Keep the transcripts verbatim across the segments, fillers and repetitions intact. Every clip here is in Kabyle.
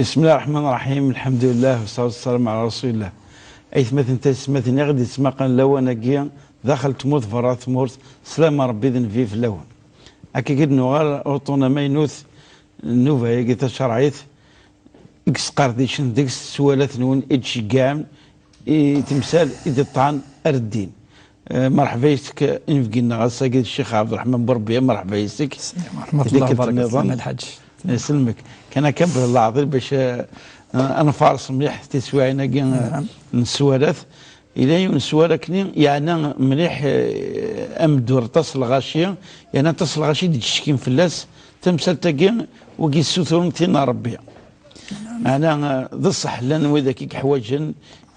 بسم الله الرحمن الرحيم، الحمد لله والصلاة والسلام على رسول الله. Aytmaten taysetmatin i ɣ-d-yettmaqan lawan-agi, daxel tmurt, berra tmurt, slam n Rebbi d nnbi fell-awen. Akka i d-nuɣal uṭṭun amaynut n nnuba-agi tacerɛit, i yesqerdicen deg-s sswalat-nwen i d-tceggɛem i temsal i d-iṭṭɛan ar ddin. Eh, merḥba yes-k, inebgi-nneɣ ass-agi d Ccix Ɛebderreḥman Burbiya, merḥba yes-k. Sslam ورحمة الله وبركاته. Tikkelt nniḍen. Slam a Lḥaǧ. Eh, sellmek. Kan akka belleɛ aɛḍil bac, eh, ad nfares mliḥ tiswiɛin-agi, eh, n sswalat. Yella yiwen n sswal akkenni, yeɛna mliḥ, eh, ameddur aṭas n lɣaci, yeɛna aṭas n lɣaci i d-yettcetkin fell-as tamsalt-agi, wigi yessuturen tin n Rebbi. Meɛna, eh, d ṣṣeḥ, llan widak i yeḥwaǧen,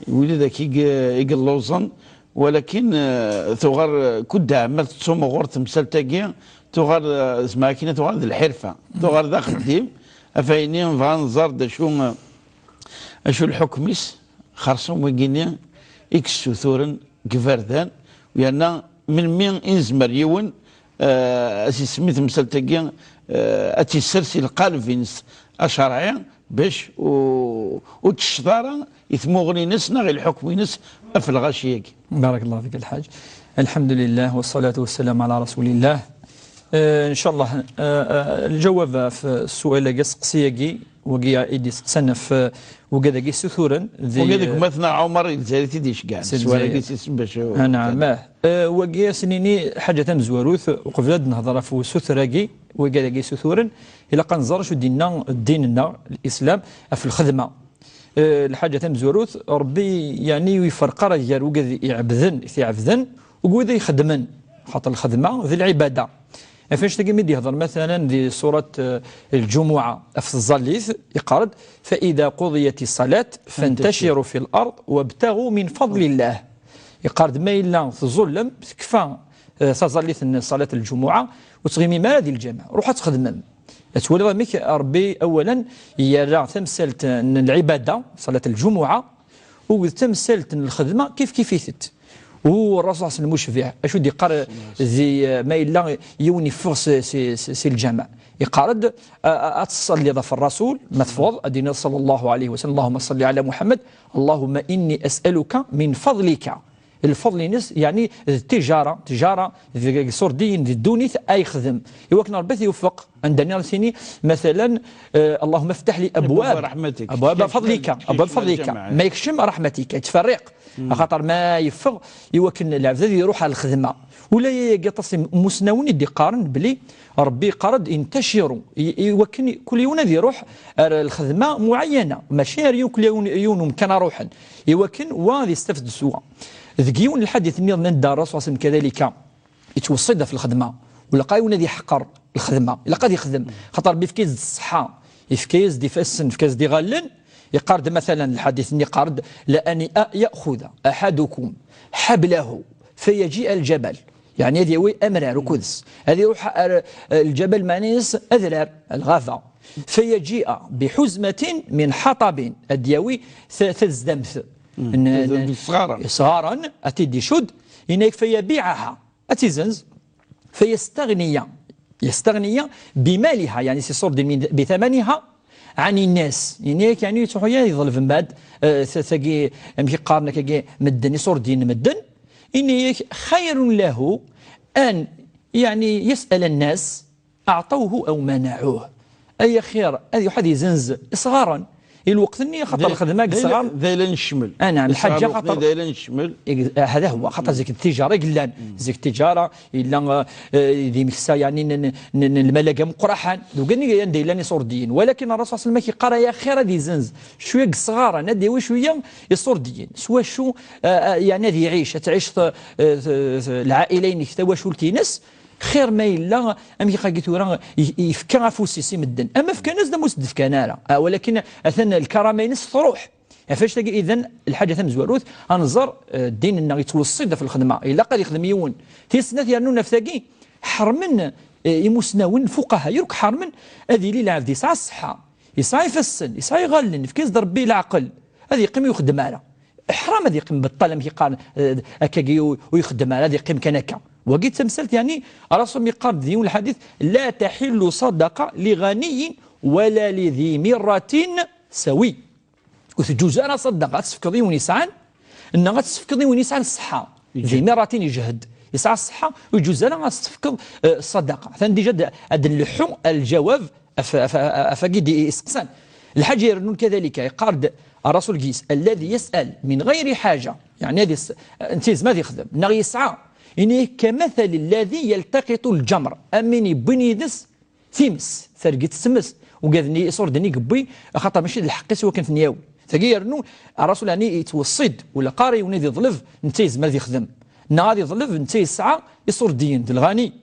widak i ye-, i yelluẓen, walakin, eh, tuɣal, eh, kuddeɛ ma tettumuɣur temsalt-agi, tuɣal, eh, zma akkin tuɣal d lḥirfa, tuɣal d axeddim, af ayenni bɣa nẓer d acu, eh, acu lḥukm-is, xerṣum wigi-nni i yessuturen deg iberdan, yerna melmi i nezmer yiwen, eh, ad s-isemmi temsalt-agi, eh, ad tt-issers i lqaleb-ines acerɛi, bac u-, ur tecceḍ ara i tmuɣli-ines neɣ i lḥukm-ines ɣef lɣaci-agi. بارك الله فيك الحاج. الحمد لله والصلاة والسلام على رسول الله. Eh, إن شاء الله, eh, eh, lǧawab ɣef sswal-agi, aseqsi-agi, wagi i d-iseqsan ɣef, eh, wigad-agi suturen di, wagi deg eh, umatna Ɛumar i Lezzayer i t-id-iceggɛen, si sswal-agi Lezzayer. Si sebba. Anɛam, ah. Eh, wagi ad s-nini ḥaǧa tamezwarut, uqbel ad nehder ɣef usuter-agi, wigad-agi suturen, ilaq ad nẓer acu d-inna ddin-nneɣ, Lislam, ɣef lxedma. Eh, lḥaǧa tamezwarut, Rebbi, yeɛni, ur iferreq ara gar wigad iɛebden, i t-iɛebden, d wid ixeddmen. Xaṭer lxedma d lɛibada. Ɣef annect-agi mi d-ihder, matalan, di surat, eh, Lǧumuɛa, ɣef tẓallit, iqqar-d: فإذا قضيت الصلاة فانتشروا في الأرض وابتغوا من فضل الله. Iqqar-d, ma yella tẓullem, tekfa, eh, taẓallit n ṣalat Lǧumuɛa, ur ttɣimim ara di lǧameɛ. Ruḥ ad txedmem. Ad twaliḍ amek Rebbi, awalan, yerra tamsalt n lɛibada, ṣalat Lǧumuɛa, u d tamsalt n lxedma kifkif-itent. U Rasul s lmucbiɛ, acu d-iqqar di, eh, ma yella yiwen iffeɣ si, si, si, si lǧameɛ? Iqqar-d, a, a, ad tṣalliḍ ɣef Rasul, ma teffɣeḍ, ad d-tiniḍ صلى الله عليه وسلم: اللهم صل على محمد، اللهم إني أسألك من فضلك. Lfeḍl-ines, yeɛni, d tijara, tijara, deg iṣurdiyen, di ddunit, ay xdem. I wakken Rebbi ad t-iweffeq. Anda-nni ara tini, matalan, eh, اللهم افتح لي أبواب، أبواب رحمتك. أبواب فضلك، أبواب فضلك. Ma yekcem رحمتك, yettferriq. Axaṭer ma yeffeɣ, i wakken lɛebd ad iruḥ ar lxedma. Ula yagi aṭas n imusnawen i d-iqqaren belli Rebbi iqqar-d: انتشروا. I, i wakken kul yiwen ad iruḥ ar lxedma muɛeyyana, mačči ar yiwen, kul yiwen, yiwen umkan ad ruḥen. I wakken wa ad yestafed s wa. Deg yiwen n lḥadit nniḍen anda Rasul صلى الله عليه وسلم كذلك yettweṣṣi-d ɣef lxedma. Ur ilaq ara yiwen ad iḥqer lxedma. Ilaq ad yexdem. Xaṭer Rebbi yefka-yas-d ṣṣeḥḥa, yefka-yas-d ifassen, yefka-yas-d iɣallen. Iqqar-d, matalan, lḥadit-nni iqqar-d: لأن يأخذ أحدكم حبله فيجيء الجبل. Yeɛni ad yawi amrar ukud-s. Ad iruḥ ar, eh, lǧabal, meɛna-s adrar, lɣaba. فيجيء بحزمة من حطب. Ad d-yawi ta-, tazdamt. N, n, n isɣaren. Isɣaren, ad t-id-icudd. Yenna-yak: فيبيعها. Ad tt-izenz. فيستغني، يستغني بمالها, yeɛni s iṣurdiyen, من، بثمنها عن الناس. Yenna-yak, yeɛni, yettruḥu-ya yeḍleb mbaɛd, eh, ta-, tagi, amek i qqaren akkagi, medden, iṣurdiyen n medden. Yenna-yak: خير له أن، يعني، يسأل الناس أعطوه أو منعوه. Ay axir ad iruḥ ad izenz isɣaren. I lweqt-nni, xaṭer lxedma deg isɣaren d ayla n ccmel. Anɛam, lḥaǧa, xaṭer d ayla n ccmel. Hada huwa, xaṭer zik d tijara i yellan. Zik d tijara, yella, eh, d imeksa, yeɛni, n, n, n, n lmalaga meqqraḥan. D ugan i anda yellan iṣurdiyen. Walakin Rasul صلى الله عليه وسلم ak-iqqar, ay axir ad izenz cwiya deg isɣaren, ad yawi cwiya iṣurdiyen. S wacu, eh, eh, yeɛni ad iɛic, ad tɛic t-, eh, t-, t-, lɛaila-inek, tawacult-ines, xir ma yella, amek i agi tura, i-, yefka afus-is i medden. Ama fkan-as-d, ama ur s-d-fkan ara. Ah, walakin atan lkarama-ines truḥ. Ɣef wannect-agi, idan, lḥaǧa tamezwarut, ad nẓer, eh, ddin-nneɣ yettweṣṣi-d ɣef lxedma. Ilaq ad yexdem yiwen. Tis snat, yernu ɣef tagi, ḥermen, eh, imusnawen, lfuqaha, yakk ḥermen ad yili lɛebd yesɛa ṣṣeḥḥa, yesɛa ifassen, yesɛa iɣallen, yefka-yas-d Rebbi leɛqel, ad yeqqim ur ixeddem ara. Ḥram ad yeqqim beṭṭal, amek i qqaren, eh, akkagi ur, ur ixeddem ara, ad yeqqim kan akka. Wagi d tamsalt, yeɛni, Rasul yeqqar-d di yiwen lḥadit: لا تحل صدقة لغني ولا لذي مرة tsawi. Ur teǧǧuz ara ṣṣadaqa ad tefkeḍ i win yesɛan, neɣ ad tefkeḍ i win yesɛan ṣṣeḥḥa. Di miratin yejhed, yesɛa ṣṣeḥḥa, ur yeǧuz ara ad tefkeḍ, eh, ṣṣadaqa. Atan dija ad, ad nleḥḥu lǧawab af, af, af, af agi d-iseqsan. Lḥaǧa irennun kadalika, yeqqar-d Rasul gis, الذي يسأل من غير حاجة. Yeɛni ad is-, netta yezmer ad yexdem, neɣ yesɛa. Ini كمثل الذي يلتقط الجمر. Am win yewwin yid-s times, targit s tmes. Ugad-nni iṣurden i yewwi, axaṭer mačči d lḥeqq-is wakken ten-yawi. Tagi yernu, Rasul ɛni yettweṣṣi-d, ula qqar i win ad iḍleb, netta yezmer ad yexdem. Neɣ ad iḍleb, netta yesɛa iṣurdiyen, d lɣani.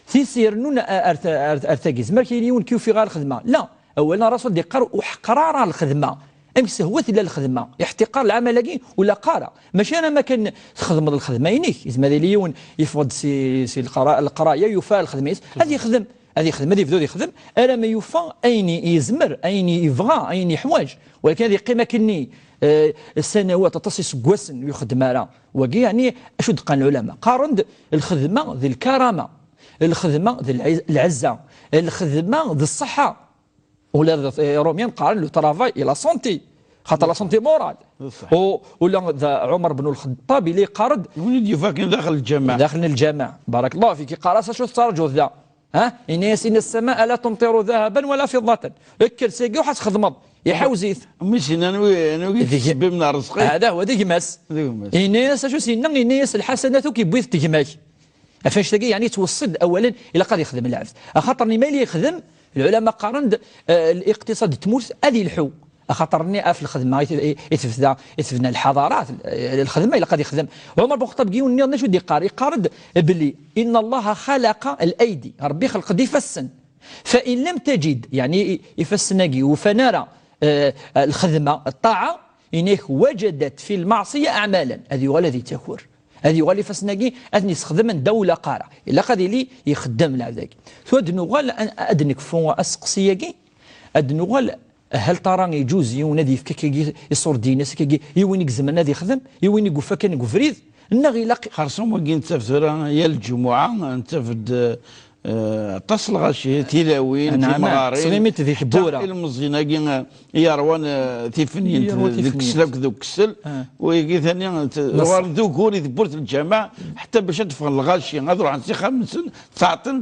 Tis yernun ar, ar, ar, ar tagi, zemmer kra yiwen k-yufi ɣer lxedma. La, awal n Rasul d-iqqar ur ḥeqqer ara lxedma. Amek sehwa tella lxedma, iḥtiqar lɛamal-agi ur ilaq ara. Mačči ara ma kan txedmeḍ lxedma-inek, yezmer ad yili yiwen yeffeɣ-d si, si lqra-, leqraya, yufa lxedma-is, ad yexdem, ad yexdem, ad yebdu ad yexdem, arama yufa ayen i yezmer, ayen i yebɣa, ayen yeḥwaǧ. Walakin ad yeqqim akkenni, eh, sanawat, aṭas iseggasen ur ixeddem ara. Wagi, yeɛni, acu d-qqaren lɛulama? Qqaren-d lxedma d lkarama, lxedma d lɛi-, lɛezza, lxedma d ṣṣeḥḥa. Ula d Iṛumyen qqaren le travail et la santé. Xaṭer la santé morale. Ṣṣeḥḥa. U, ula d Ɛumar ben Lxeṭṭab, yella yeqqar-d, win i d-yufa akken daxel lǧameɛ. Daxel lǧameɛ. Barakallahu fik. Yeqqar-as acu tettraǧuḍ da? Ha? Ini-as, إن السماء لا تمطر ذهبا ولا فضة. Kker sagi, ruḥ ad txedmeḍ. Iḥawez-it. Mmi-s yenna, anwi, anwi d gma-s. Hada huwa, d gma-s. D gma-s. Ini-as acu s-yenna, ini-as lḥasanat akk yewwi-t d gma-k. Ɣef annect-agi, yeɛni yettweṣṣi-d awalen, ilaq ad yexdem lɛebd. Axaṭer-nni ma yella yexdem, lɛulama qqaren-d, eh, liqtiṣad n tmurt ad yelḥu. Axaṭer-nni ɣef lxedma i t-, i, i tebda, i tebna lḥaḍarat, eh, lxedma ilaq ad yexdem. Ɛumar ben Lxeṭṭab deg yiwen nniḍen acu d-iqqar? Iqqar-d belli إن الله خلق الأيدي, Ṛebbi ixleq-d ifassen. فإن لم تجد, yeɛni i, ifassen-agi ur ufan ara, eh, lxedma, ṭṭaɛa, ini-ak وجدت في المعصية أعمالا. Ad yuɣal ad yettaker. Ad yuɣal ifassen-agi ad ten-yessexdem anda ur ilaq ara. Ilaq ad yili ixeddem lɛebd-agi. Tura ad nuɣal ad, ad nekfu aseqsi-agi, ad nuɣal, hal tara yeǧuz yiwen ad yefk akkagi iṣurdiyen-is akkagi i win i izemren ad yexdem, i win i yufa kan deg ubrid, neɣ ilaq? Xerṣum wagi nettaf tura yal lǧumuɛa, nettaf-d, eh, aṭas lɣaci, tilawin, anɛam, timɣarin, ttɣimit di tewwura. Ilmeẓyen-agi, eh, i yerwan, eh, tifenyin, yerwa deg tifenyin. Ksel akked ukessel, ah. Wigi tani, eh, uɣalen d ugur i tewwurt n lǧameɛ, ḥetta bac ad d-ffɣen lɣaci, ad ruḥen s ixxamen-nsen, ttɛeṭṭlen.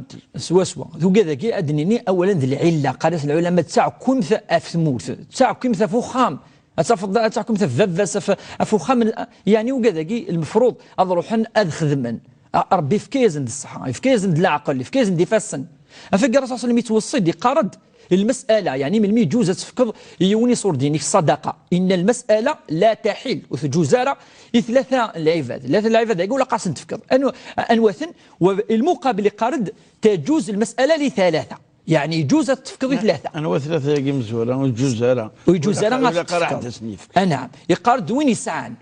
Swaswa. Tugad-agi ad d-nini awalen d lɛilla, qqaren-as lɛulama d taɛekkimt ɣef tmurt, d taɛekkimt ɣef uxxam. Ad tafeḍ, ad taḥkumt ɣef baba-s, ɣef, ɣef uxxam, yeɛni ugad-agi, lmefruḍ ad ruḥen ad xedmen. A-, Ṛebbi yefka-yasen-d ṣṣeḥḥa, yefka-yasen-d leɛqel, yefka-yasen-d ifassen. Ɣef wagi Ṛṛasul ṣalla Llahu ɛalayhi wa sallam yettweṣṣi-d, yeqqar-d, lmasala, yeɛni melmi yeǧuz ad tefkeḍ i yiwen iṣurdiyen-ik ṣṣadaqa. Inna lmasala la taḥil, ur teǧuz ara i tlata n lɛibad. Tlata n lɛibad-agi ur ilaq ad sen-tefkeḍ. Anwa-, anwa-ten? Wa-, lmuqabil yeqqar-d, teǧuz lmasala li ttlata. Yeɛni yeǧuz ad tefkeḍ i tlata. Anwa tlata-agi mezwura? Ur yeǧuz ara. Ur yeǧuz ara ad tefkeḍ. Anɛam. Yeqqar-d win yesɛan,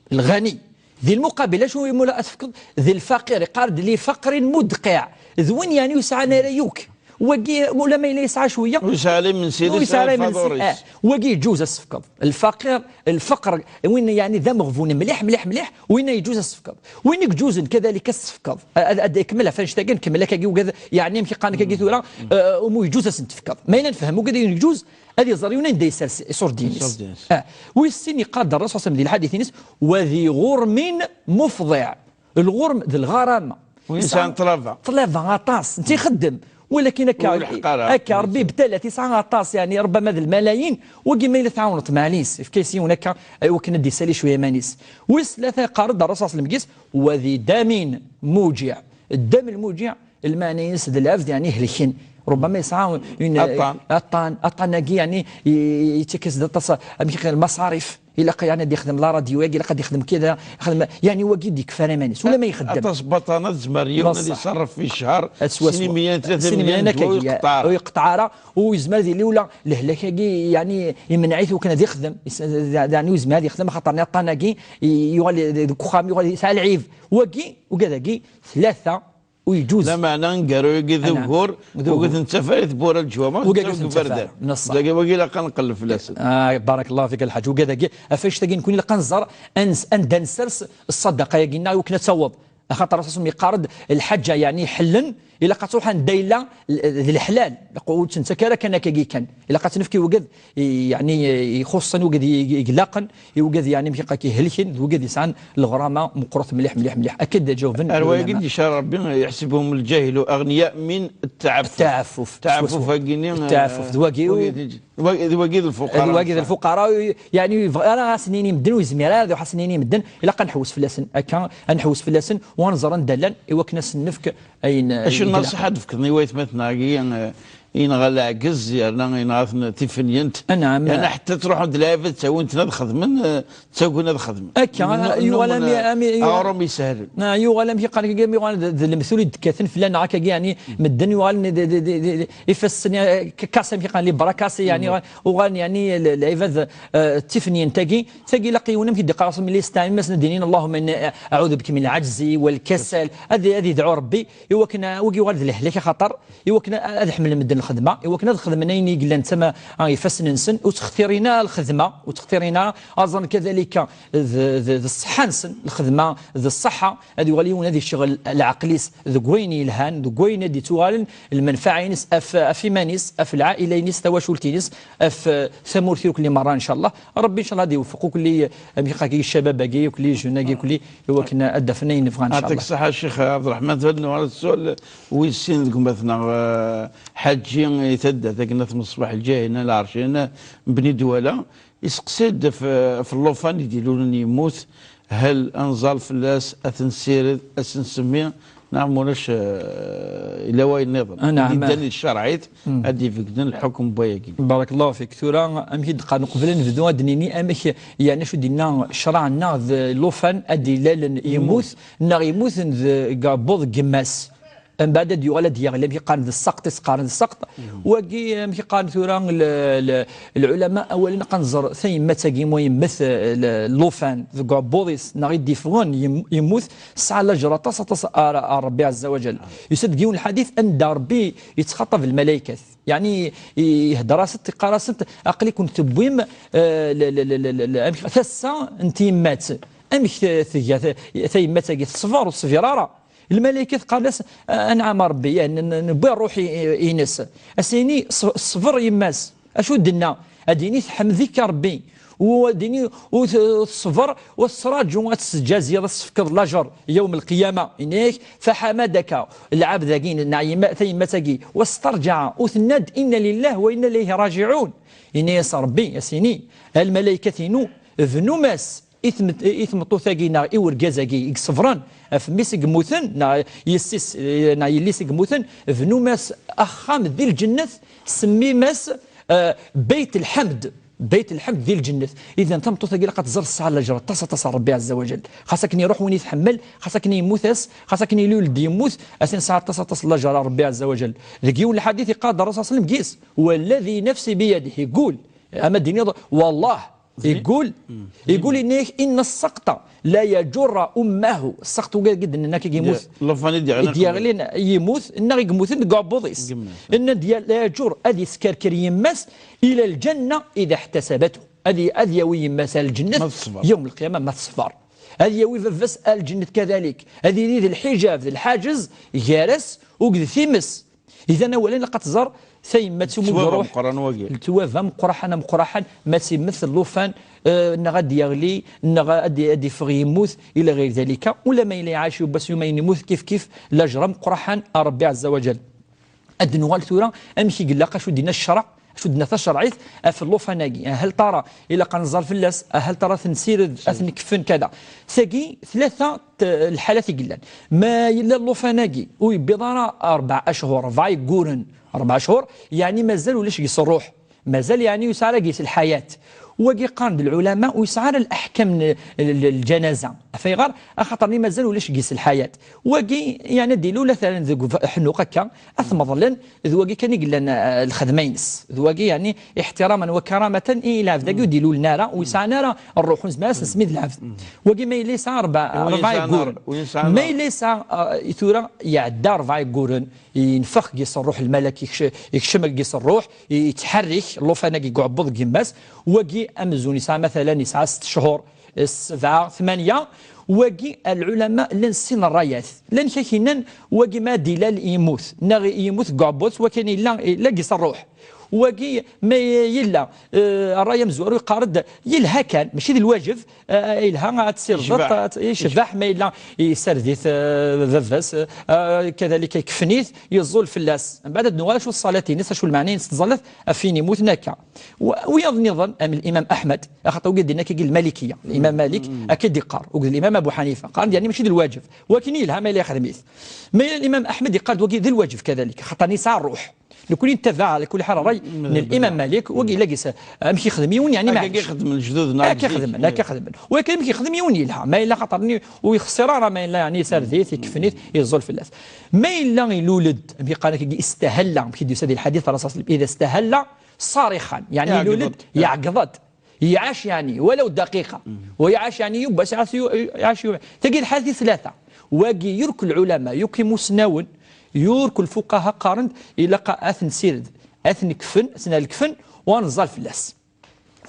lɣani. Di lmuqabil, acu i mula ad tefkeḍ? D lfaqir, yeqqar-d li faqrin mudqiɛ. D win yeɛni ur yesɛan ara yakk. Wagi, ulamma yella yesɛa cwiya. Ur yesɛi ara imensi, ur yesɛi ara imensi. Ah, wagi yeǧuz ad tefkeḍ. Lfaqir, lfeqr, win yeɛni d ameɣbun mliḥ, mliḥ, mliḥ, win yeǧuz ad tefkeḍ. Win i yeǧuzen kadalik ad tefkeḍ. Ad, ad ikemmel ɣef annect-agi, nkemmel akkagi ugad, yeɛni amek iqqaren akkagi tura, eh, umu yeǧuz ad sen-tefkeḍ. Ma yella nefhem ugad ayen yeǧuz, ad iẓer yiwen anda yessers iṣurdiyen-is. Iṣurdiyen-is. Ah, wis sin yeqqar-d Ṛṛasul ṣalla Llahu ɛalayhi wa sallam di lḥadit-ines, وذي غرم مفضع. Lɣurm d lɣarama. Win yesɛan ṭṭlaba. Ṭṭlaba aṭas, netta ixeddem. Walakin akka, ur ilḥeq ara. Akka Ṛebbi ibtala-t, yesɛa aṭas, yeɛni, ṛebbama d lmalayin, wagi ma yella tɛawneḍ-t, maɛlis, efk-as yiwen akka, i wakken ad d-isali cwiya iman-is. Wis tlata, yeqqar-d Ṛṛasul ṣalla Llahu ɛalayhi wa sallam deg-s, وذي دم موجع. Ddam lmuǧiɛ, lmeɛna-ines d lɛebd, yeɛni, helken. Ṛebbama yesɛa une, aṭṭan. Aṭṭan, aṭṭan-agi, yeɛni, i-, i-, yettak-as-d aṭas, amek i lmaṣarif. Ilaq, yeɛni, ad yexdem la radio-agi, ilaq ad yexdem kida, yexdem, yeɛni, wagi d-yekfa ara iman-is, ula ma ixeddem. Aṭas n waṭṭanat, tezmer yiwen ad iṣerref fi ccher, swaswa, sin imeyya, tlata imeyya, ur yeqṭeɛ ara. Ur yeqṭeɛ ara, u yezmer ad yili ula lehlak-agi, yeɛni, imneɛ-it wakken ad yexdem, is-, yeɛni, ur yezmir ad yexdem, axaṭer aṭṭan-agi, i-, yuɣal deg uxxam, yuɣal yesɛa lɛib. Wagi, ugad-agi, tlata, ur yeǧuz. Lameɛna aneggaru-agi d ugur, ur t-nettaf ara i tewwura n leǧwameɛ, ur t-nettaf deg iberdan. Dagi wagi ilaq ad nqelleb fell-asen. Ah, barakallahu fik a lḥaǧ. Ugad-agi, ɣef annect-agi nekni ilaq ad nẓer ans-, anda nsers ṣṣadaqa-agi-nneɣ i wakken ad taweḍ. Axaṭer Ṛṛasul yeqqar-d, lḥaǧa, yeɛni, ḥellen, Ilaq ad truḥ anda yella l- d leḥlal. Ur tt-nettak ara kan akkagi kan. Ilaq ad tt-nefk i wigad i- yeɛni ixuṣṣen, wigad i- i- ilaqen, i wigad yeɛni mkiqa k-ihelken, d wigad yesɛan leɣrama meqqret mliḥ, mliḥ, mliḥ. Akka d-ǧawben ar wayagi lɛulama. D-icar Rebbi, يحسبهم الجاهل أغنياء من التعفف. Ttaɛfuf. Ttaɛfuf-agi-ni, ttaɛfuf d wagi. D wagi d lfuqara. D wagi d lfuqara, yeɛni ur yebɣi ara ad sen-yini medden, ur yezmir ara ad iruḥ ad sen-yini medden. Ilaq ad nḥewwes fell-asen akka, ad nḥewwes fell-asen, u ad nẓer anda llan, i wakken ad sen-nefk ayen. Acu n nnaṣiḥa d-tefkeḍ i waytmaten-agi, eh, yenɣa leɛgez, yerna yenɣa-ten tifinyent? Anɛam. Yerna ḥetta ttruḥun-d lɛibad, ttawin-ten ad xedmen, eh, ttagin ad xedmen. Akka, yuɣal am, am, aɣrum isehlen. Yuɣal amek iqqar, am yuɣal d, d lemtul i d-kkaten fell-aneɣ akkagi, yeɛni medden yuɣalen d, d, d, d, d ifassen, eh, k-, kase amek iqqar, les bras cassés, yeɛni uɣalen yeɛni l-, lɛibad, eh, d tifinyent-agi. Tagi ilaq yiwen amek i d-iqqar Rasul, mi la yestɛin, masen ad d-inin: "اللهم إني أعوذ بك من العجز والكسل." Ad, ad yedɛu Rebbi i wakken, eh, wagi yuɣal d lehlak, axaṭer i wakken ad ḥemmlen medden lxedma, i wakken ad xedmen ayen i yellan d tama, ah, ifassen-nsen, ur ttxtirin ara lxedma, ur ttxtirin ara, ad ẓren kadalika d, d, d ṣṣeḥḥa-nsen, lxedma d ṣṣeḥḥa, ad yuɣal yiwen ad icɣel leɛqel-is deg wayen yelhan, deg wayen ad d-ittuɣalen lmenfaɛa-ines ɣef, ɣef iman-is, ɣef lɛaila-ines, tawacult-ines, ɣef, eh, tamurt irkelli merra, ncallah. Rebbi, ncallah, ad iweffeq ukelli, eh, amek iqqar, ccabab-agi, ukelli, jeune-agi, ukelli, i wakken ad d-afen ayen bɣan, ncallah. Yeɛṭik ṣṣeḥḥa, Ccix Ɛebderreḥman. Tura ad nuɣal s sswal wis sin deg umatneɣ, eh, Ḥaǧi i taddart akken At Meṣbaḥ Lǧahina Lɛercina n Bni Dwala, iseqsi-d ɣef, ɣef llufan i d-ilulen yemmut, hal ad nẓal fell-as, ad t-nessired, ad s-nsemmi, neɣ mulac, eh, yella wayen nniḍen i d-iddan di tcerɛit ad d-ibegden lḥukm n wayagi? Barakallahu fik. Tura, amek i d-qqaren, qbel ad nebdu, ad d-nini amek, yeɛni acu d-yenna ccṛeɛ-nneɣ d llufan ad d-ilalen yemmut, neɣ yemmuten deg uɛebbuḍ n yemma-s. Mbeɛd ad d-yuɣal ad d-yeɣli, amek i qqaren, d sseqṭ, i s-qqaren d sseqṭ. Wagi, amek i qqaren tura l-, l-, lɛulama, awalen, ad nẓer tayemmat-agi, ma yemmet, eh, l-, llufan deg uɛebbuḍ-is, neɣ i d-iffɣen, yem-, yemmut, tesɛa lajer aṭas, aṭas ar, ar Rebbi Ɛezza wa Jal. Yusa-d deg yiwen lḥadit anda Rebbi yettxaṭab lmalaykat. Yeɛni, ihedder-asent, iqqar-asent: "Aql-iken tewwim, eh, l-, l-, amek, tasa n tyemmat. Amek t-, tga t-, tayemmat-agi? Teṣber, ur teṣbir ara?" Lmalaykat qqaren-as: "A-, anɛam a Rebbi, eh, n-, n-, newwi ṛṛuḥ i-, i-, ines." As-yini: "Ṣ-, ṣber yemma-s." Acu d-tenna? Ad d-yini: "Tḥemd-ik a Rebbi." U ad d-yini: "U t-, teṣber, u tettṛaǧu ad tettǧaziḍ, ad s-tefkeḍ lajer yawm lqiyama." Yenna-yak: "Faḥamadaka." Lɛebd-agi, neɣ yemma-, tayemmat-agi, u s-terǧa, u tenna-d: "Inna lillahi wa inna ilayhi raǧiɛun." Yenna-yas Rebbi, as-yini: "A lmalaykat-inu, bnum-as i tmet-, i tmeṭṭut-agi neɣ i urgaz-agi i iṣebren ɣef mmi-s i yemmuten, neɣ yessi-s, neɣ yelli-s i yemmuten, bnum-as axxam di lǧennet, semmim-as, eh, Beyt Lḥemd, Beyt Lḥemd di lǧennet." Idan, tameṭṭut-agi ilaq ad tẓer tesɛa lajer aṭas, aṭas ar Rebbi Ɛezza wa Jal. Xas akken iruḥ win i tḥemmel, xas akken yemmut-as, xas akken ilul-d yemmut, atan tesɛa aṭas, aṭas n lajer ar Rebbi Ɛezza wa Jal. Deg yiwen lḥadit iqqar-d Ṛṛusul ṣalla Llahu ɛalayhi wa sallam, gis: "Walladhi nafsi biyadih", iggul, ama d-tiniḍ: "Wallah", iggul, iggul, yenna-yak: "Inna sseqṭa la yajurru ummahu." Sseqṭ, wagi i d-nenna akka, yemmut. Llufan i d-yeɣlin, i d-yeɣlin, yemmut, neɣ i yemmuten deg uɛebbuḍ-is. Yenna-d: "La yajur", ad yeskerker yemma-s, "ila lǧenna ida ḥtasabathu." Ad y-, ad yawi yemma-s ar lǧennet yawm lqiyama ma teṣber. Ad yawi baba-s ar lǧennet kadalik. Ad yili d lḥijab, d lḥaǧez gar-as akked times. Idan, awalen, ilaq ad tẓer tayemmat-inu, tettwaba meqqren wagi. Tettwaba meqqraḥan, ameqqraḥan, ma temmet llufan, eh, neɣ ad d-yeɣli, neɣ ad d-, ad d-iffeɣ yemmut, ila ɣir dalika. Ula ma yella iɛac yiwwas, yuma yemmut, kif kif, lajer ameqqraḥan a Rebbi Ɛezza wa Jal. Ad d-nuɣal tura amek i yella, acu d-yenna ccreɛ, acu d-tenna tacerɛit ɣef llufan-agi. Hal tara ilaq ad nẓer fell-as, hal tara ad t-nessired, ad t-nekfen, kada. Tagi, tlata t-, lḥalat i yellan. Ma yella llufan-agi ur yewwiḍ ara rebɛa achuṛ, rebɛa yegguren, rebɛa achuṛ, yeɛni mazal ulac deg-s ṛṛuḥ. Mazal, yeɛni, ur yesɛi ara deg-s lḥayat. Wagi qqaren-d lɛulama ur yesɛi ara leḥkam n, n, n lǧanaza. Ɣef ayɣer? Axaṭer-nni mazal ulac deg-s lḥayat. Wagi, yeɛni, ad d-ilul, ad t-rren deg ḥnuq akka, ad t-meḍlen, d wagi kan i yellan, eh, lxedma-ines. D wagi, yeɛni, iḥtiraman wa karamatan i lɛebd-agi ur d-ilulen ara, ur yesɛan ara ṛṛuḥ, ur nezmir ad s-nsemmi d lɛebd. Wagi ma yella yesɛa rebɛa, rebɛa yegguren. Ma yella yesɛa, eh, tura iɛedda rebɛa yegguren, yenfex deg-s ṛṛuḥ, lmalak ikc-, ikcem deg-s ṛṛuḥ, yettḥerrik llufan-agi deg uɛebbuḍ n yemma-s. Wagi amzun yesɛa, matalan, yesɛa sett cchur, sebɛa, tmanya, Wagi, lɛulama llan sin rrayat. Llan kra k-yennan, wagi ma ad d-ilal yemmut, neɣ yemmut deg uɛebbuḍ, wakan yella, yella deg-s rruḥ. Wagi ma yella, eh, rray amezwaru yeqqar-d, yelha kan, mačči d lwajeb, eh, yelha ad tsirdeḍ, yecbeḥ, ad, yecbeḥ, ma yella yessard-it, eh, baba-s, eh, kadalik ikfen-it, yeẓẓul fell-as. Mbeɛd ad d-nuɣal acu ṣṣalat-ines, acu lmeɛna-ines tẓallat ɣef win yemmuten akka. Wa-, wiyaḍ nniḍen, am Limam Aḥmed, axaṭer wigi d-yenna akkagi Lmalikiya, Limam Malik, akka i d-iqqar, akked Limam Abu Ḥanifa, qqaren-d, yeɛni, mačči d lwajeb. Wakin yelha ma yella yexdem-it. Ma yella Limam Aḥmed yeqqar-d wagi d lwajeb kadalik, axaṭer yesɛa rruḥ. Nekkni nettabaɛ ɛla kulli ḥal rray n Limam Malik, wagi yella deg-s, amek yexdem yiwen, yeɛni, akka maɛlic. Akka xedmen lejdud-nneɣ akka xedmen, akka xedmen. Wakin amek yexdem yiwen yelha, ma yella xaṭer-nni ur yexṣir ara, ma yella, yeɛni, yessard-it, ikfen-it, yeẓẓul fell-as. Ma yella ilul-d, amek yeqqar akkagi, istahalla, amek i d-yusa di lḥadit, Rasul sallam, ida stahalla, ṣarixan, yeɛni, ilul-d, yeɛgeḍ-d. Yeɛgeḍ-d. Iɛac, yeɛni, walaw daqiqa. Wa iɛac, yeɛni, yiwwas iɛac yu-, iɛac yu-, tagi d lḥalat i tlata. Wagi, yurk lɛulama, yurk imusnawen, yurk lfuqaha qqaren-d, ilaq ad t-nsired, ad t-nekfen, ad t-nekfen, u ad neẓẓal fell-as.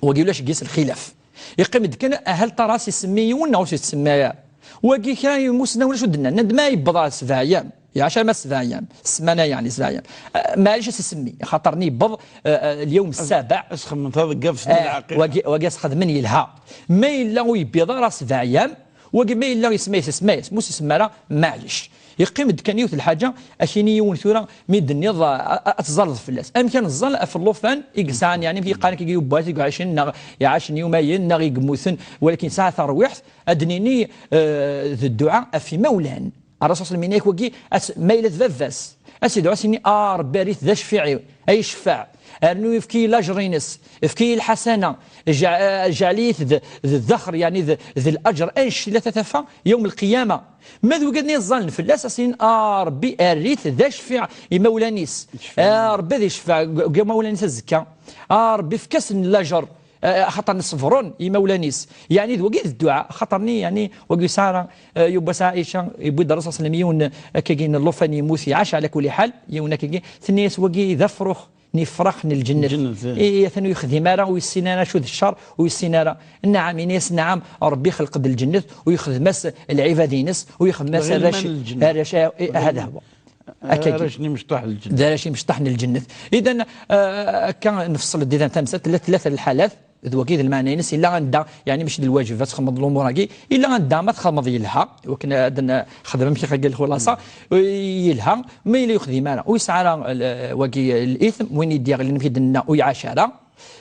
Wagi ulac deg-s lxilaf. Yeqqim-d kan, ahal ṭaras isemmi yiwen neɣ ur s-yettsemmi ara. Wagi kra n imusnawen acu d-nnan? Nnan-d ma yewweḍ ɣer sebɛa ayyam, iɛac arma sebɛa ayyam, ssmana, yeɛni sebɛa ayyam. Ah, maɛlic ad s-isemmi, xaṭer-nni yewweḍ, ah, ah, lyawm ssabeɛ. Ad s-xedmen taḍeggaft n lɛaqiqa. Wagi, wagi ad s-xedmen yelha. Ma yella ur yewwiḍ ara sebɛa ayyam, wagi ma yella isemma-yas, isemma-yas, ma ur s-isemmi ara, maɛlic. Yeqqim-d kan yiwet lḥaǧa, ad k-yini yiwen tura, mi d-tenniḍ, a, a, ad tẓalleḍ fell-as. Amek ad neẓẓal ɣef llufan i yesɛan, yeɛni, amek yeqqaren akkagi, yewwas i iɛacen, neɣ iɛacen yumayen, neɣ i yemmuten, walakin yesɛa tarwiḥt, ad d-nini, eh, d dduɛa ɣef imawlan. Ṛṛasul sallam yenna-yak wagi, as-, ma yella d baba-s, ad s-idɛu, ad s-yini, a Ṛebbi, err-it d acfiɛ-iw, ay ccfaɛ, rnu efk-iyi lajer-ines, efk-iyi lḥasana, jɛ-, eh, jɛel-iyi-t d, d ddexr, yeɛni d, d lajer, annect-ila tatafa, yawm lqiyama. Ma d wigad-nni yeẓẓallen fell-as, ad s-inin, a Ṛebbi, err-it d acfiɛ imawlan-is. A Ṛebbi, ad icfeɛ deg, deg imawlan-is azekka. A Ṛebbi, efk-asen lajer, eh, axaṭer neṣbren imawlan-is. Yeɛni d wagi d dduɛa, axaṭer-nni, yeɛni, wagi yesɛa, eh, yewwas Ɛica, yewwi-d Ṛṛasul sallam yiwen, eh, akkagi n llufan yemmut, iɛac ɛla kulli ḥal, yiwen akkagi, tenna-yas wagi d afrux n yifrax n lǧennet. Lǧennet, eh. I, atan ur yexdim ara, ur yessin ara acu d ccer, ur yessin ara. Nɛam, ini-as nɛam, Ṛebbi ixleq-d lǧennet, u yexdem-as lɛibad-ines, u yexdem-as arrac, arrac, eh, hada huwa. Akkagi. Arrac n imecṭaḥ n lǧennet. D arrac imecṭaḥ n lǧennet. Idan, eh, akka nefṣel-d idan tamsalt, tella tlata n lḥalat, d wagi d lmeɛna-ines, illa anda, yeɛni mačči d lwajeb ad txedmeḍ lumuṛ-agi, illa anda ma txedmeḍ yelha, i wakken ad nexdem amek i xagga lxulaṣa, yelha, ma yella ur yexdim ara, ur yesɛi ara, eh, wagi, eh, l-ithm, win i d-yeɣlin amek i d-nenna ur iɛac ara,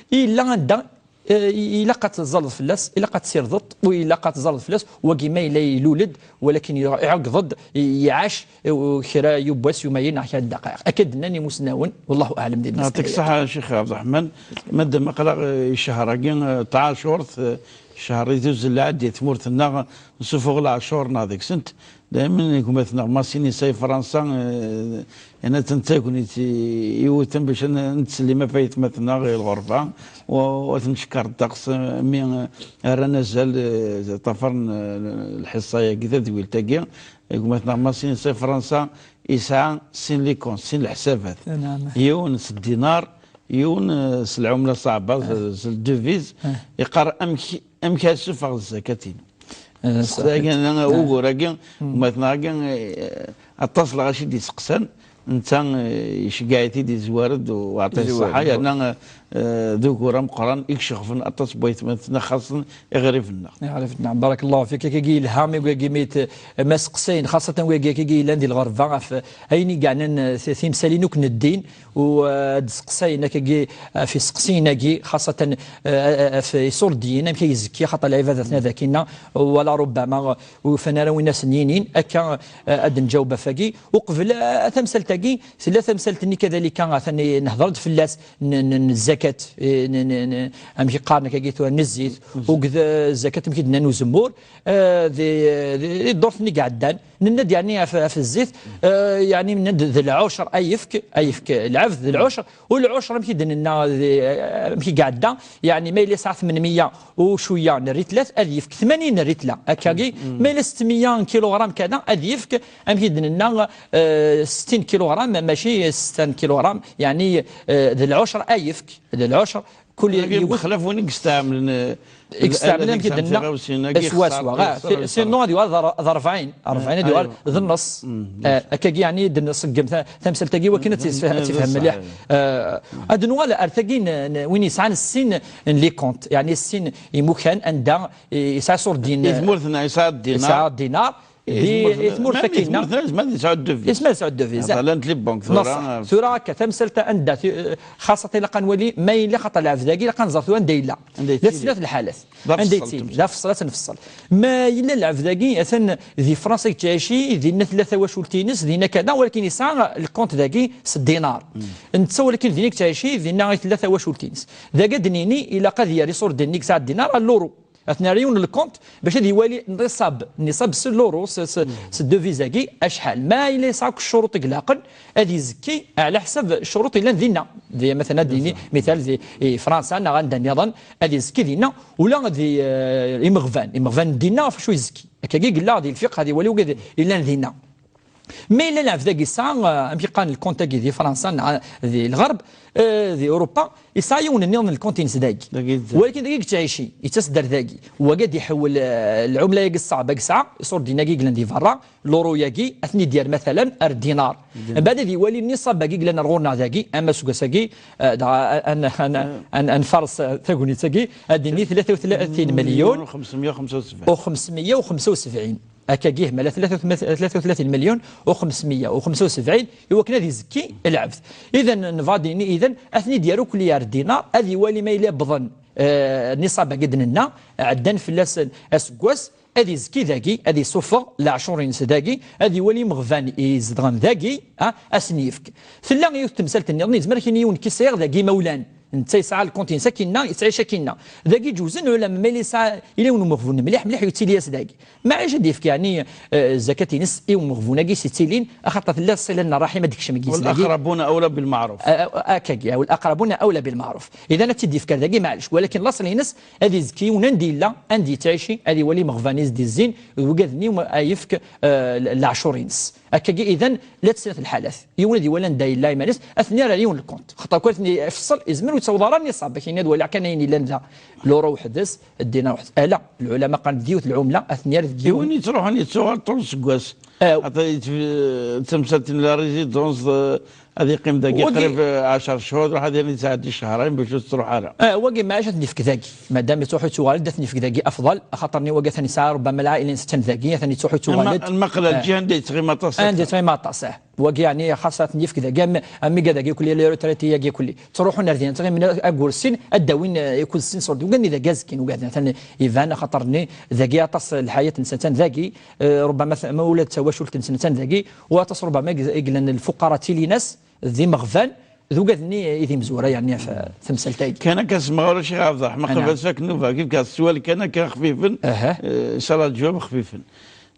illa anda, eh, ilaq ad teẓẓaleḍ fell-as, ilaq ad tsirdeḍ, u ilaq ad teẓẓaleḍ fell-as, wagi ma yella ilul-d, walakin iɛeggeḍ-d, iɛac, eh, kra yiwwas yumayen neɣ kra n ddqayeq. Akka d-nnan imusnawen, wallahu aɛlam di. Yeɛṭik ṣṣeḥḥa, Ccix Ɛebderreḥman. Madam aql-aɣ, eh, i ccher-agi, eh, tɛacurt, eh, ccher i tuzzel lɛad di tmurt-nneɣ, nsufuɣ leɛcur-nneɣ deg-sent. Daymen gma-tneɣ Masinisa i Fransa, eh, yenna-tt d tagnit i, iwten bac ad n-, ad nettsellim ɣef aytmaten-nneɣ i lɣerba, u, u ad ten-ncekker ddeqs, eh, mi, eh, rran azal, eh, ṭṭafaren, eh, lḥiṣṣa-yagi, tadwilt-agi. Gma-tneɣ Masinisa i Fransa yesɛa sin les comptes, sin leḥsabat. Yiwen s ddinar, yiwen, eh, s lɛumla ṣṣeɛba, s, s devise. Yeqqar amek, amek ad ssufɣeɣ zzakat-inu. Eh, seqsi-agi, ugur-agi, gma-tneɣ-agi, eh, aṭas lɣaci d-iseqsan, netta, eh, iceggeɛ-it-id, izwar-d, u ɛṭi ṣṣeḥḥa, yerna, eh, d ugur ameqqran i icexfen aṭas n waytmaten-nneɣ, xaṣṣen iɣriben-nneɣ. Iɣriben-nneɣ. Barakallahu fik, akkagi yelha, mi wigi mi t-, ma seqsayen, xaṣṣatan wigi akkagi yellan di lɣerba, ɣef ayen i yeɛnan, eh, ti-, timsalin akk n ddin, u, eh, ad d-seqsayen akkagi, eh, ɣef iseqsiyen-agi, xaṣṣatan, eh, eh, ɣef iṣurdiyen, amek ay izekki, xaṭer lɛibadat-nni ad akinna, wala rubbama, eh, ur ufan ara win asen-yinin, akka, eh, ad d-nǧaweb ɣef wagi. Uqbel, eh, tamsalt-agi, tella tamsalt-nni kadalika, atan nehder-d fell-as, n, n, n zzakat, eh, n, n, n, amek i qqaren akkagi tura, n zzit, u deg, eh, zzakat, amek i d-nnan, uzemmur, eh, di, di, di ddurt-nni iɛeddan, nenna-d, yeɛni, ɣef, ɣef zzit, eh, yeɛni, nenna-d d lɛucr ay yefk, ay yefk lɛebd d lɛucr, u lɛucr, amek i d-nenna, di, eh, amek i iɛedda, yeɛni, ma yella yesɛa tmenmiya u cwiya n rritla, ad yefk tmanyin n rritla, akkagi, ma yella setmiya n kiluɣram kada, ad yefk, amek i d-nenna, eh, settin kiluɣram, mačči setta n kiluɣram, yeɛni, eh, d lɛucr ay yefk, d lɛucr, Kul yiwet. Bexlaf win i yestɛemlen, eh, i yestɛemlen, amek i d-nenna, tiɣawsin-agi, swaswa. Sinon ad yuɣal d ar-, d rebɛin. Rebɛin ad yuɣal d nneṣ. Akkagi, yeɛni, d-nṣeggem ta-, tamsalt-agi, wakken ad tt-, ad tifhem mliḥ. Eh, ad nuɣal ar tagi n, n win yesɛan sin n les comptes, yeɛni sin imukan anda yesɛa ṣurdin. I tmurt-nneɣ yesɛa dinar. Yesɛa dinar. Di tmurt akkinna. Tmurt-nneɣ yezmer ad yesɛu devise. Yezmer ad yesɛu devise. Llant les banques tura. Tura akka, tamsalt anda, xaṣṣa ilaq ad nwali ma yella, xaṭer lɛebd-agi ilaq ad nẓer tura anda yella. Anda yettili. La snat lḥalat. Anda yettili, d afeṣṣel, ad t-nfeṣṣel. Ma yella lɛebd-agi, atan di Fransa yettɛici, dinna tella tawacult-ines, dinna kada, walakin yesɛa lkunt dagi s dinar. Netta walakin dinna yettɛici, dinna i tella tawacult-ines. Dagi ad d-nini, ilaq ad yerr iṣurden-nni yesɛa dinar ar l'euro. Ad t-nerr yiwen lkunt bac ad iwali nniṣab, nniṣab s l'euro, s, s, s devise-agi, acḥal. Ma yella yesɛa akk ccuruṭ i ilaqen, ad izekki ɛla ḥsab ccuruṭ yellan dinna. Di, مثلا, ad d-nini, mital, di, i Fransa neɣ anda nniḍen, ad izekki dinna, ula di, eh, imeɣban, imeɣban n dinna ɣef wacu izekki. Akkagi yella di lfiqh, ad iwali wigad yellan dinna. Ma yella lɛebd-agi yesɛa, eh, amek i qqaren lkunt-agi di Fransa, neɣ di lɣerb, eh, di Urupa, yesɛa yiwen nniḍen lkunt-ines dagi. Dagi d-, walakin dagi yettɛici, yettas-d ar dagi. Wagi ad iḥewwel, eh, lɛumla-agi ṣṣeɛba i yesɛa, iṣurdiyen-agi yellan di berra, l'euro-agi, ad ten-id-yerr, matalan, ar dinar. Mbeɛd ad iwali nniṣab-agi yellan ar ɣur-neɣ dagi, ama aseggas-agi, eh, dɣa an, an, an, an nfares, eh, tagnit-agi, ad d-nini tlata u tlatin melyun u xemsemya u xemsa u sebɛin. Akkagi, mala tlata u tlatin melyun u xemsemya u xemsa u sebɛin, i wakken ad izekki lɛebd. Idan, nebɣa ad d-nini, idan, ad ten-id-yerr ukli ar dinar, ad iwali ma yella wwḍen, eh, nniṣab-agi d-nenna, ɛeddan fell-asen aseggas, ad izekki dagi, ad isuffeɣ leɛcur-ines dagi, ad iwali imeɣban izedɣen dagi, ah, ad sen-yefk. Tella yiwet temsalt nniḍen, yezmer ad k-yini yiwen, nekk sɛiɣ dagi imawlan. Netta yesɛa lkunt-ines akkinna, yettɛic akkinna. Dagi ǧewzen, ulamma ma yella yesɛa, yella yiwen umeɣbun mliḥ, mliḥ, yettili-as dagi. Maɛlic ad d-yefk, yeɛni, eh, zzakat-ines i umeɣbun-agi s-yettilin, axaṭer tella ṣṣila n ṛṛaḥim ad d-tekcem deg-s dagi. والأقربون أولى بالمعروف. Eh, eh, akkagi, والأقربون أولى بالمعروف. Idan ad tt-id-yefk ar dagi, maɛlic. Walakin laṣel-ines ad izekki yiwen anda yella, anda yettɛici, ad iwali imeɣban-is d-izzin, d wigad-nni ad yefk, eh, leɛcur-ines. Akkagi, idan, la tesɛa lḥalat. Yiwen ad iwali anda yella iman-is, ad ten-yerr ar yiwen lkunt. Xaṭer kul ad ten-ifeṣṣel, izmer ur yettaweḍ ara nniṣab. Akken ad waliɣ kan ayen yellan da, l'euro weḥd-s, dinar weḥd-s. Ala, lɛulama qqaren d yiwet lɛumla, ad ten-yerr deg yiwen. Win yettruḥun yettuɣal ṭul n useggas. Aw. Ata yet-, d tamsalt n la résidence, eh, ad yeqqim dagi qrib, eh, ɛecṛa cchur, ruḥ ad yerni yesɛeddi cehṛayen bac ur tettruḥ ara. Eh, wagi maɛlic ad ten-yefk dagi. Madam yettruḥ yettuɣal-d, ad ten-yefk dagi afḍal, axaṭer-nni wagi atan yesɛa ṛubbama lɛaila-ines attan dagi, atan yettruḥ yettuɣal-d. Lma-, lmaqla lǧiha anda yettɣima aṭas. Anda yettɣima aṭas, ah. Wagi, yeɛni, xas ad ten-yefk dagi, am, am wigad-agi kulli, les retraités-agi kulli. Ttruḥun ar din, ttɣimin ayyur sin, ad d-awin, eh, ikud sin ṣṣurd. Wigad-nni dagi azekkin, wigad-nni atan iban, axaṭer-nni dagi aṭas lḥayat-nsen attan dagi, eh, ṛubbama t-, ma ula d tawacult-nsen attan dagi, u aṭas ṛubbama i g-, i yellan lfuqara ttilin-as d imeɣban, d wigad-nni i d imezwura, yeɛni, ɣef temsalt-agi. Kan akka semɣer a Ccix Ɛebderreḥman, qbel ad tfak nnuba, kif kan s sswal kan akka xfifen, eh, inchallah lǧawab xfifen.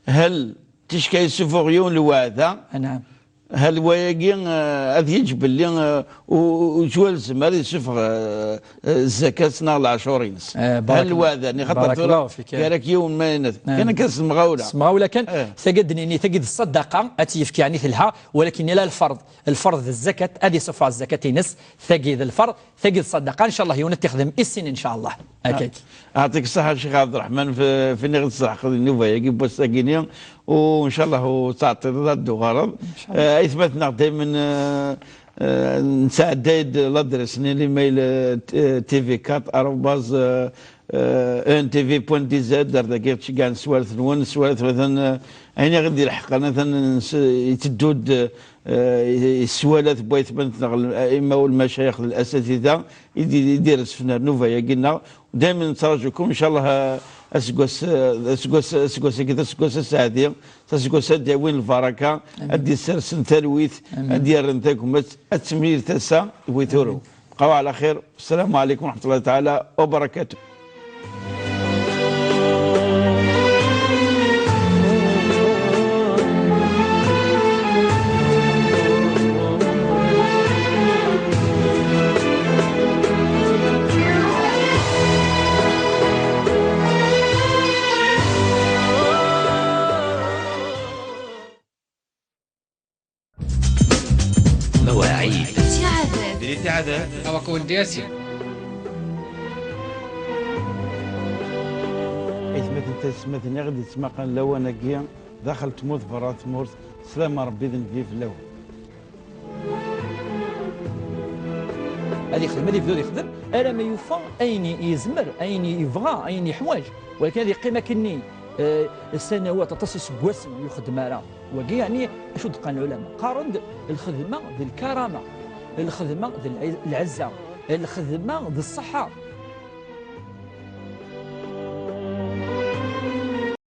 Hal ticki yessufuɣ yiwen lweɛda. Anɛam. Hal wayagi, eh, ad yeǧǧ belli, eh, u-, u-, ur yettwalzem ara yessufeɣ, eh, eh, zzakat neɣ leɛcur-ines. Eh, hal lweɛda-nni, xaṭer tura gar-ak yiwen ma yenna-t. Kan akka s temɣawla. S temɣawla kan, tagi ad d-nini, tagi d ṣṣadaqa, ad tt-yefk, yeɛni telha, walakin ila lferḍ. Lferḍ d zzakat, ad yessufeɣ zzakat-ines, tagi d lferḍ, tagi d ṣṣadaqa, inchallah yiwen ad t-ixdem i sin, inchallah. Akka. Ɛṭik ṣṣeḥḥa a Ccix Ɛebderreḥman, f-, fini ɣ-d-tesreḥ nnuba-agi n wass-agi-nni, u inchallah ur teɛṭileḍ ad d-tuɣaleḍ. Inchallah. Eh, aytma-tneɣ daymen, eh, eh, nesɛedday-d l'adresse-nni, l'email, eh, t-, eh, T V quatre arobase, eh, eh, E N T V point D Z, ar dagi ɣ-d-ceggɛen sswalat-nwen, sswalat-nwen, eh, ayen i ɣ-d-ilḥeqen, atan s-, iteddu-d, eh, i, i sswalat n waytma-tneɣ, l-, aima u lmacayix d lasatida, i d-, i d-irezfen ar nnuba-agi-nneɣ. Daymen nettraǧukum, inchallah, eh, aseggas, eh, aseggas, aseggas-agi d aseggas aseɛdi, d aseggas ad d-yawin lbaraka, ad d-yessersen talwit, ad d-yerren tagmat, ad temlil tasa d wi turew. Bqaw ɛla xir. Ssalamu ɛlaykum wa raḥmatullahi taɛala wa barakatuh. مواعيد. ابتعاثات. ابتعاثات. أو أكون دياسي. Tayessetmatin i ɣ-d-yettmaqan lawan-agi, daxel tmurt, berra tmurt, sslam n Rebbi d nnbi fell-awen. Ad yexdem, ad yebdu ad yexdem, arama yufa ayen i yezmer, ayen i yebɣa, ayen yeḥwaǧ. Walakin ad yeqqim akkenni, eh, sanawat, aṭas iseggasen ur yexdem ara. Wagi, yeɛni, acu d-qqaren lɛulama? Qqaren-d lxedma d lkarama, lxedma d lɛ-, lɛezza, lxedma d ṣṣeḥḥa.